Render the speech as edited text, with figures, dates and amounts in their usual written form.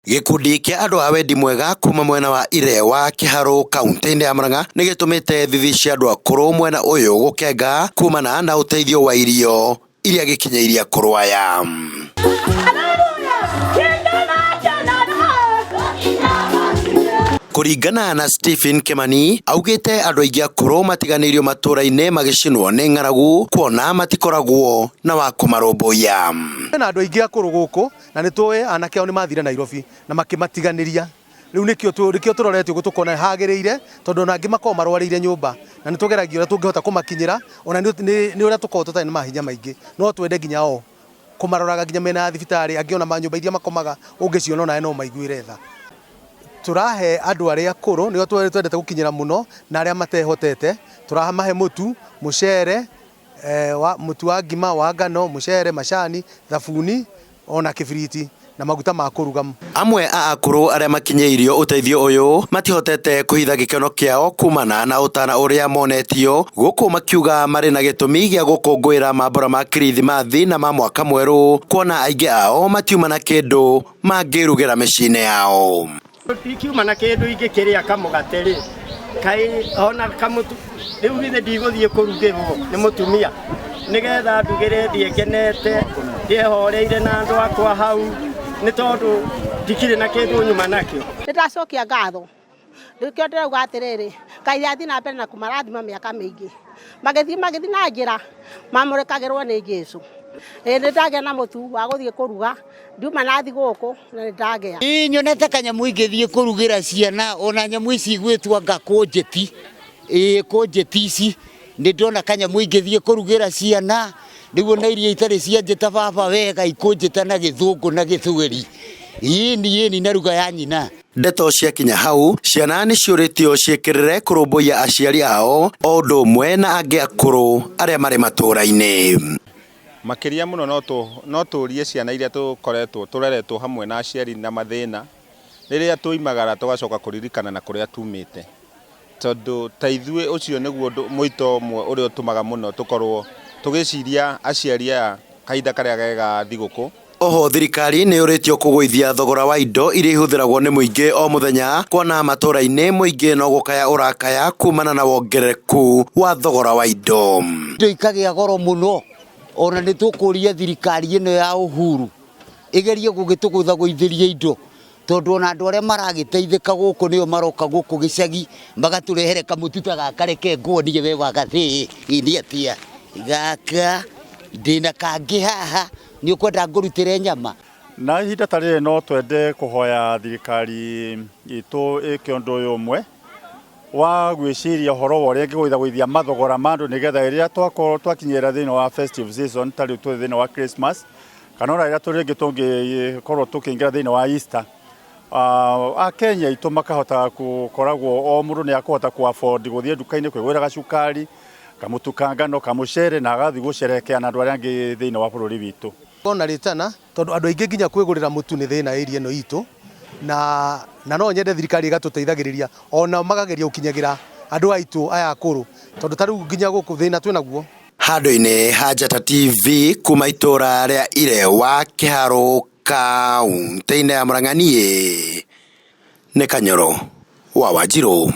Gĩkundi kĩa andũ a wendi mwega kuma mwena wa Irewa Kĩharũ kaunti-inĩ ya Murang'a nĩgĩtũmĩte thithi cia andũ akũrũ mwena ũyũ gũkenga kumana na ũteithio wa irio iria gĩkinyĩirie akũrũ aya. Kũringana na Stephen Kimani, augĩte andũ aingĩ akũrũ matiganĩirio matũra-inĩ magĩcinwo nĩ ng'aragu kuona matikoragwo na wa kũmarũmbũiya. Kwĩna andũ aingĩ akũrũ gũkũ na nĩ tũĩ anake ao nĩ mathire Nairobi na makĩmatiganĩria. Rĩu nĩkĩo nĩkĩo tũrorete ũguo tũkona hagĩrĩire tondũ ona angĩ makoragwo marwarĩire nyũmba na nĩ tũgeragia ũrĩa tũngĩhota kũmakinyĩra ona nĩ ũrĩa tũkoragwo tũtarĩ na mahinya maingĩ no twende nginya o kũmaroraga nginya mĩena ya thibitarĩ angĩ ona manyũmba iria makomaga ũngĩciona onawe no ũmaiguĩre tha. Tũrahe andũ arĩa akũrũ nĩo twendete gũkinyĩra mũno na arĩa matehotete, tũramahe mũtu, mũcere, mũtu wa ngima, wa ngano, mũcere, macani, thabuni ona kĩbiriti na maguta ma kũruga. Amwe a akũrũ arĩa makinyĩirio ũteithio ũyũ matihotete kũhitha gĩkeno kĩao kumana na ũtana ũrĩa monetio gũkũ makiuga marĩ na gĩtũmi gĩa gũkũngũĩra mambura ma kirithimathi na ma mwaka mwerũ kuona aingĩ ao matiuma na kĩndũ mangĩrugĩra mĩciĩ-inĩ yao. Ikiuma na kĩndũ ingĩkĩrĩa kamũgate rĩ, kaĩ ona kamũtu rĩu githĩ ndigũthiĩ kũrugĩrwo nĩ mũtumia nĩgetha ndugĩre ndĩe ngenete ndĩhoreire na andũ akwa hau nĩ tondũ ndikĩrĩ na kĩndũ nyuma nakĩo. Nĩ ndacokia ngatho nĩkĩo ndĩrauga atĩrĩrĩ, Ngai athiĩ na mbere na kũmarathima mĩaka mĩingĩ, magĩthiĩ magĩthiĩ na njĩra mamũrĩkagĩrwo nĩ Jesũ. Ĩĩ nĩ ndagĩa na mũtu wa gũthiĩ kũruga, ndiuma na thigũkũ na nĩ ndagĩa. Ĩĩ nyonete kanyamũ ingĩthiĩ kũrugĩra ciana ona nyamũ ici igwĩtwo anga kũnjĩti, ĩĩ kũnjĩti ici nĩ ndona kanyamũ ingĩthiĩ kũrugĩra ciana rĩu ona iria itarĩ cianjĩta baba wega ikũnjĩta na gĩthũngũ na gĩthweri, ĩni ĩni na ruga ya nyina. Ndeto ciakinya hau, ciana nĩ ciũrĩtio ciĩkĩrĩre kũrũmbũiya aciari ao o ũndũ ũmwe na angĩ akũrũ arĩa marĩ matũũra-inĩ. Makĩria mũno no tũrie ciana iria tũkoretwo tũreretwo hamwe na aciari na mathĩna, rĩrĩa twoimagara tũgacoka kũririkana na kũrĩa tumĩte. Tondũ ta ithuĩ ũcio nĩguo ũndũ mũito ũmwe ũrĩa ũtũmaga mũno tũkorwo tũgĩciria aciari aya kahinda karĩa ge ga thigũkũ. Oho thirikari nĩ yũrĩtio kũgũithia thogora wa indo iria ihũthĩragwo nĩ mũingĩ o mũthenya kuona matũra-inĩ mũingĩ no gũkaya ũrakaya kumana na wongerereku wa thogora wa indo. Indo ikagĩa goro mũno ona nĩ tũkũria thirikari ĩno ya Uhuru ĩgerie gũgĩtũgũthagũithĩria indo tondũ ona andũ arĩa maragĩteithĩka gũkũ nĩo maroka gũkũ gĩcagi magatũrehere kamũtu ta gaka reke nguonie we wa gathĩ ĩ nĩ atĩa gaka ndĩna kangĩ haha nĩ ũkwenda ngũrutĩre nyama. Na ihinda ta rĩrĩ no twende kũhoya thirikari itũ ĩke ũndũ ũyũ ũmwe wa gwĩciria ũhoro wa ũrĩa ĩngĩgũithagũithia mathogora ma andũ nĩgetha rĩrĩa twakorwo twakinyĩra thĩinĩ wa festive season ta rĩu tũrĩ thĩinĩ wa Christmas kana ona rĩrĩa tũrĩ rĩngĩ tũngĩkorwo tũkĩingĩra thĩinĩ wa Easter Akenya aitũ makahota gũkoragwo o mũndũ nĩ akũhota kũ afford gũthiĩ nduka-inĩ kwĩgũrĩra gacukari, kamũtu ka ngano, kamũcere na agathiĩ gũcerehekea na andũ arĩa angĩ thĩinĩ wa bũrũri witũ. Ona rĩtana tondũ andũ aingĩ nginya kwĩgũrĩra mũtu nĩ thĩna area ĩno itũ na na no nyende thirikari ĩgatũteithagĩrĩria onao makageria gũkinyagĩra andũ aitũ aya akũrũ tondũ ta rĩu nginya gũkũ thĩna twĩnaguo. Handũ-inĩ ha Njata TV kuma itũra rĩa Irewa Kĩharũ kaunti-inĩ ya Murang'a niĩ nĩ Kanyoro wa Wanjirũ.